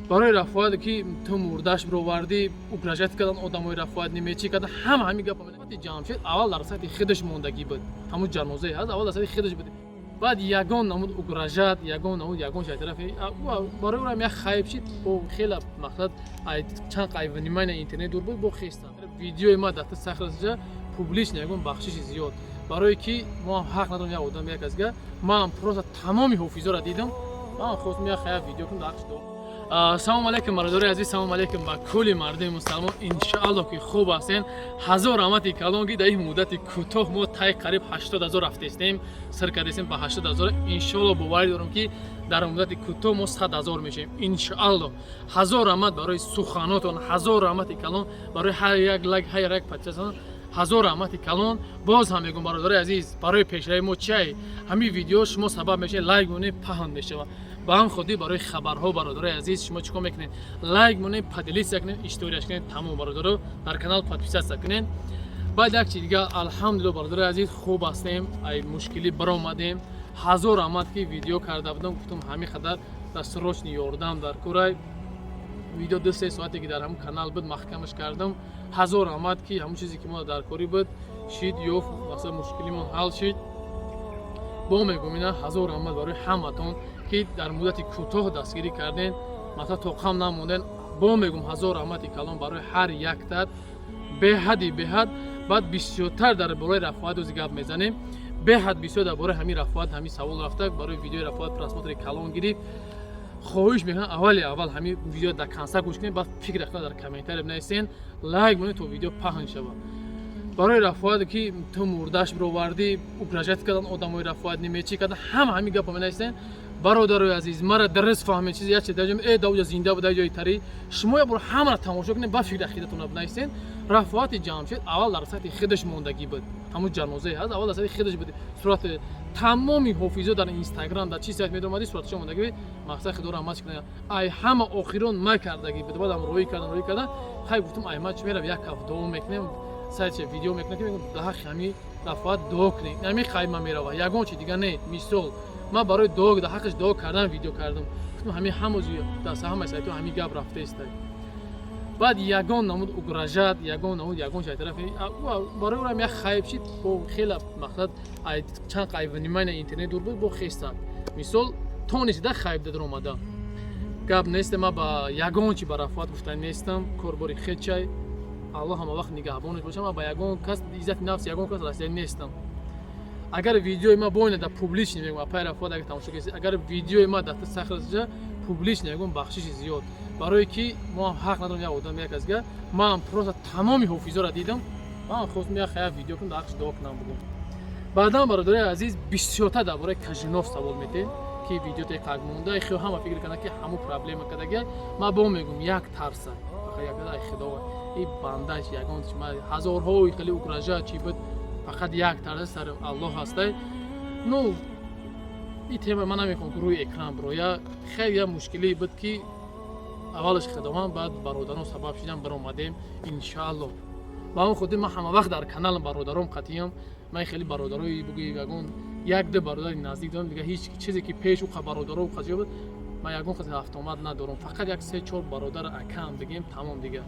Барои Рафоат, ки ту мурдаш бировардӣ, угрожать кардан одамои Рафоат, немечӣ кардан, ҳама ҳамин гапа. Ҷамшед аввал дар сатҳи худаш мондагӣ буд, ҳамун ҷанозае ҳаст, аввал дар сатҳи худаш буд. Баъд ягон намуд угрожать, ягон намуд, ягон шай тарафи барои ӯрам як хайб шид. Бо хела мақсад чанд қай внимание интернет дур буд, бо хестан видеои ма дар сахрасҷа публично. Ягон бахшиши зиёд, барое ки мо ҳам ҳақ надорем як одам як азга. Ман просто тамоми ҳофизоро дидам, ман хостам як хая видео кунам дар ҳақш. Салому алайкум, бародари азиз, салому алайкум ба кулли мардуми мусалмон. Иншоалло, ки хуб ҳастен. Ҳазор раҳмати калон, ки дар ин муддати кӯтоҳ мо тай қариб 80 000 рафтестем, сир кардестем ба 80 000. Иншоалло, боварӣ дорам, ки дар муддати кӯтоҳ мо 100 000 мешавем, иншоалло. Ҳазор раҳмат барои суханотон, ҳазор раҳмати калон барои ҳар як лайк, ҳар як подписатон, ҳазор раҳмати калон. Боз ҳам мегӯм, бародари азиз, барои пешравии мо чиай? Ҳамин видео шумо сабаб мешавед, лайк монед, паҳн мешавад. Ба ҳам хотир барои хабарҳо, бародарои азиз, шумо чӣ кор мекунед? Лайк монед, поделиться кунед, историяш кунед, тамом. Бародаро, дар канал подписаться кунед. Баъд як чи дига, алҳамдулилла, бародарои азиз, хуб ҳастем, ай мушкилӣ баромадем. Ҳазор раҳмат, ки видео карда будам, гуфтам, ҳамин қадар дар срочный ёрдам дар курай. Видео 2-3 соате ки дар ҳамун канал буд, маҳкамаш кардам. Ҳазор раҳмат, ки ҳамун чизе ки мо дар корӣ буд, шид, ёфт, масалан, мушкилимон ҳал шид. Бо мегӯм, ина ҳазор раҳмат барои ҳаматон, ки дар муддати кӯтоҳ дастгирӣ карден, масалан, тоқам намонден. Бо мегӯм, ҳазор раҳмати калон барои ҳар яктат, беҳади беҳад. Баъд бисёртар дар бораи Рафоат ози гап мезанем. Беҳад бисёр дар бораи ҳамин Рафоат ҳамин савол рафта, барои видеои Рафоат просмотри калон гирифт. Хоҳиш мекунам, аввали аввал ҳамин видео дар конца гӯш кунед, баъд фикр худа дар комментария бинависен, лайк монед, то видео паҳн шавад. Барои Рафоат, ки ту мурдаш бировардӣ, угрожать кардан одамои Рафоат, немечӣ кардан, ҳама ҳамин гапа менависен. Бародарои азиз, мара дуруст фаҳмед. Чизе як чиз даоҷа зинда буда, ҷои тарӣ. Шумо як бор ҳамаро тамошо кунед, баъд фикр ақидатонро бинависен. Рафоати Ҷамшед аввал дар сатҳи худаш мондагӣ буд, ҳамун ҷанозае ҳаст, аввал дар сатҳи худаш буд. Сурати тамоми ҳофизо дар Инстаграм, дар чи сайт медомадӣ, суратшо мондагӣ буд. Мақсад, худо раҳмат кунад, ай ҳама охирон ма кардагӣ буд. Баъдам роҳӣ кардан, роҳӣ кардан. Хай, гуфтам, ай ма чӣ мерав, як ҳафт дуо мекунем, сайтча видео мекунем, ки мегӯм, дар ҳаққи ҳами Рафоат дуо кунем. Ҳами хайма мерава, ягон чи дига не. Мисол, ман барои дуо, дар ҳаққаш дуо кардан видео кардам. Гуфтам, ҳами ҳамози дар ҳама сайтҳо ҳами гап рафтаистай. Баъд ягон намуд угрожать, ягон намуд, ягон шай тарафи барои ӯрам як хайб шид. Бо хела мақсад чанд қай внимание интернет дур буд, бо хестад. Мисол, тонисида хайб дадар омада гап нест. Ма ба ягон чи ба Рафоат гуфта нестам, корбори хечай, Аллоҳ ҳама вақт нигаҳбонаш боша. Ма ба ягон кас, иззати нафси ягон кас расида нестам. Агар видеои ма боина дар публичный мегӯм, апай Рафоат, агар тамошо кардӣ, агар видеои ма дар сахрасҷа публичный, ягон бахшиши зиёд, барое ки мо ҳам ҳақ надорем як одам як азга. Ман просто тамоми ҳофизоро дидам, ман хостам як хая видео кунам, дар ҳаққаш дуо кунам, бугум. Баъдан, бародарои азиз, бисёртар дар бораи Кажинов савол метед, ки видеоте қак монда, хел ҳама фикр карданд, ки ҳамун проблема кардагия. Ман бо мегӯм, як тарса, фақат як, ай худо, и бандаш ягон чи ҳазорҳои хеле угрожать чи буд, фақат як тарса сари Аллоҳ ҳастай. Ну, и тема ман намехоҳам, ки рӯи экран бироя. Хеле як мушкиле буд, ки аввалаш худованд, баъд бародарон сабаб шидан, баромадем, иншаалло. Ба он хотир ман ҳама вақт дар каналам бародаром қатиям. Ман хеле бародарои бугӯи, ягон як ду бародари наздик дорам, дига ҳеҷ чизе ки пеш уқа бародаро қатия буд, ман ягон қисм рафтуомад надорам. Фақат як се чор бародар акам бигем, тамом дига.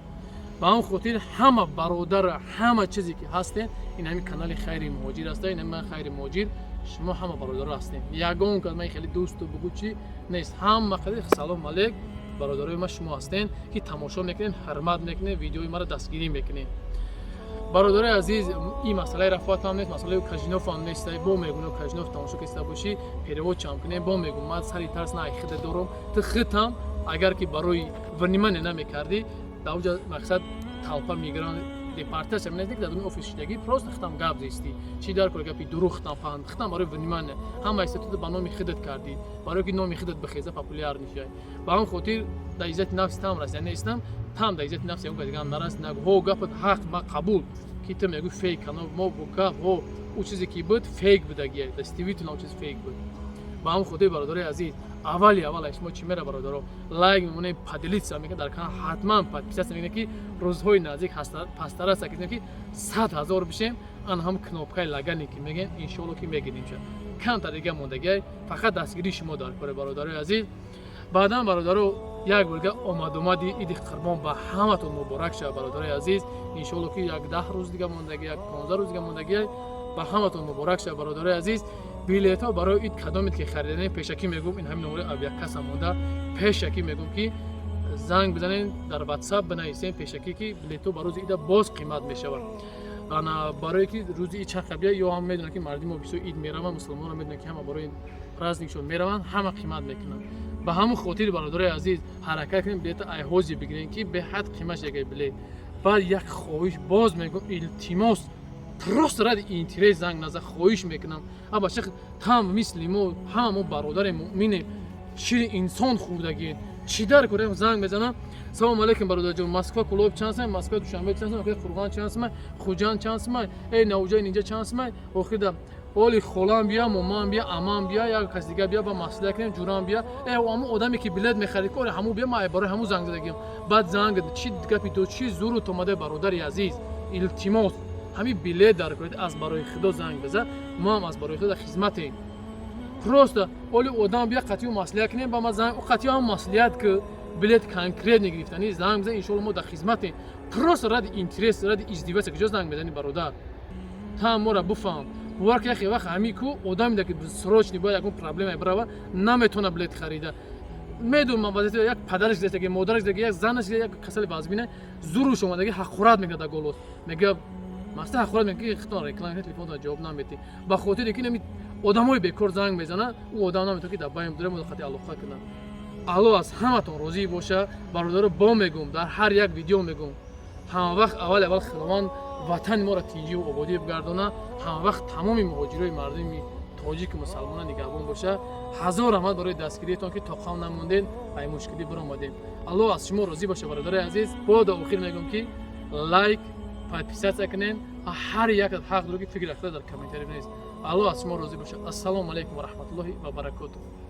Ба он хотир ҳама бародар, ҳама чизе ки ҳастен, ин ҳамин канали Хайри Муҳоҷир аста, ин ҳамин Хайри Муҳоҷир, шумо ҳама бародаро ҳастем. Ягон кас ман хеле дӯсту бугӯ чи нест. Ҳама қадр салом алейк, бародарои ма, шумо ҳастен, ки тамошо мекунед, ҳурмат мекунед, видеои маро дастгирӣ мекунед. Бародарои азиз, ин масъалаи Рафоатам нест, масъалаи Кажинофам нест. Бо мегӯм, Кажинов, тамошо киста бошӣ, перевод чам кунем. Бо мегӯм, ман сари тарс на хида дорум. Ту хитам, агар ки барои внимание намекардӣ, дар оҷа мақсад толпа мигран депортация нест, ки дар дуни офис шидагӣ, просто хитам гап зистӣ. Чӣ дар кор гапи дурӯғ хитам фаҳм, хитам барои внимание ҳама истатута ба номи худат кардӣ, барое ки номи худат бихеза, популяр нишай. Ба ҳамн хотир дар иззати нафси там расида нестам, там дар иззати нафси ягон кас дигар нарас. Нагу, ҳо, гапат ҳақ, ма қабул, ки ту мегӯй фейк кано мо бо гап, ҳо, ӯ чизе ки буд, фейк будагия, действительно ӯ чиз фейк буд. Ба ҳамн хотир, бародарои азиз, аввали аввал шумо чӣ мера, бародаро, лайк мемонем, поделиться мекунед, дар канал ҳатман подписаться мекунед, ки рӯзҳои наздик пастараса кунем, ки 100 000 бишем. Ан ҳам кнопкаи лагане ки мегем, иншоалло, ки мегирем ша. Камтар дига мондагиай, фақат дастгирии шумо дар коре, бародарои азиз. Баъдан, бародаро. Як борга омадомади Иди Қурбон ба ҳаматон муборак шавад, бародарои азиз. Иншоалло, ки як 10 рӯз дига мондаги, як 15 рӯз дига мондаги. Ба ҳаматон муборак шавад, бародарои азиз. Билетҳо барои ид кадомед ки хариданем, пешакӣ мегӯм, ин ҳамин номери авиакасса монда, пешакӣ мегӯм, ки занг бизанед, дар Ватсап бинависем пешакӣ, ки билетҳо ба рӯзи ида боз қимат мешавад. Ана барое ки рӯзи ид чанд қабия ё ҳам медонанд, ки мардуми мо бисёр ид мераванд, мусулмонро медонанд, ки ҳама барои праздникшон мераванд, ҳама қимат мекунанд. Ба ҳамон хотир, бародарои азиз, ҳаракат кунем, билета айҳози бигирем, ки беҳад қимат шагаи билет. Баъд як хоҳиш боз мегӯм: илтимос, просто ради интерес занг наза, хоҳиш мекунам. Аба шех там мисли мо, ҳама мо бародари муъминем, шири инсон хӯрдагием. Чӣ дар корем занг мезанам: «Салом алейкум, бародарҷон, Москва Кулоб чанд сум, Москва Душанбе чанд сум, Қурғон чанд сум, Хуҷанд чанд сум, эй навҷаи нинҷа чанд сум?» Охида оли холам бия, момам бия, амам бия, як кас дига бия, ба маслиҳат кунем, ҷурам бия, э ҳамун одаме ки билет мехарид, ки оре ҳамун бия, ма барои ҳамун занг задагиам. Баъд занг чӣ гапи то чӣ зуру томаде. Бародари азиз, илтимос, ҳамин билет дар кунед, аз барои Худо занг биза, мо ҳам аз барои Худо хизматем. Просто оли одам бия, қатъиу маслиҳат кунем, ба ма занг қатъиу ҳам маслиҳат ки билет конкретно гирифтани, занг бизан, иншоалло, мо дар хизматем. Просто ради интерес, ради издеваться куҷо занг мезани, бародар? Та мора буфаҳм, бовар ки яхе вақт ҳамин ку одаме ки срочный бояд ягон проблема бирава, наметавона билет харида. Медонам, вазъияти як падараш гузаштаги, модараш гузаштаги, як занаш, як касали вазбина зуруш омадаги, ҳақорат мекунад, дар голос мега, маста ҳақорат мекунад, ки хитон реклама мекунад, телефонтон ҷавоб наметӣ. Ба хотире ки нами одамои бекор занг мезанад, ӯ одам наметавонад, ки дар байн дурем хати алоқа кунад. Алло аз ҳаматон розӣ боша, бародаро. Бо мегӯм, дар ҳар як видео мегӯм: ҳама вақт аввал аввал Худованд ватани моро тинҷиву ободӣ бигардона, ҳама вақт тамоми муҳоҷирои мардуми тоҷику мусалмона нигаҳбон боша. Ҳазор раҳмат барои дастгириятон, ки тоқам намондед, ай мушкилӣ биромадем. Аллоҳ аз шумо розӣ боша, бародари азиз. Бо до охир мегӯм, ки лайк, подписаться кунед ва ҳар як ҳақ доред, ки фикр рафта дар комментарий бинависед. Аллоҳ аз шумо розӣ боша. Ассалому алайкум ва раҳматуллоҳи ва баракотуҳ.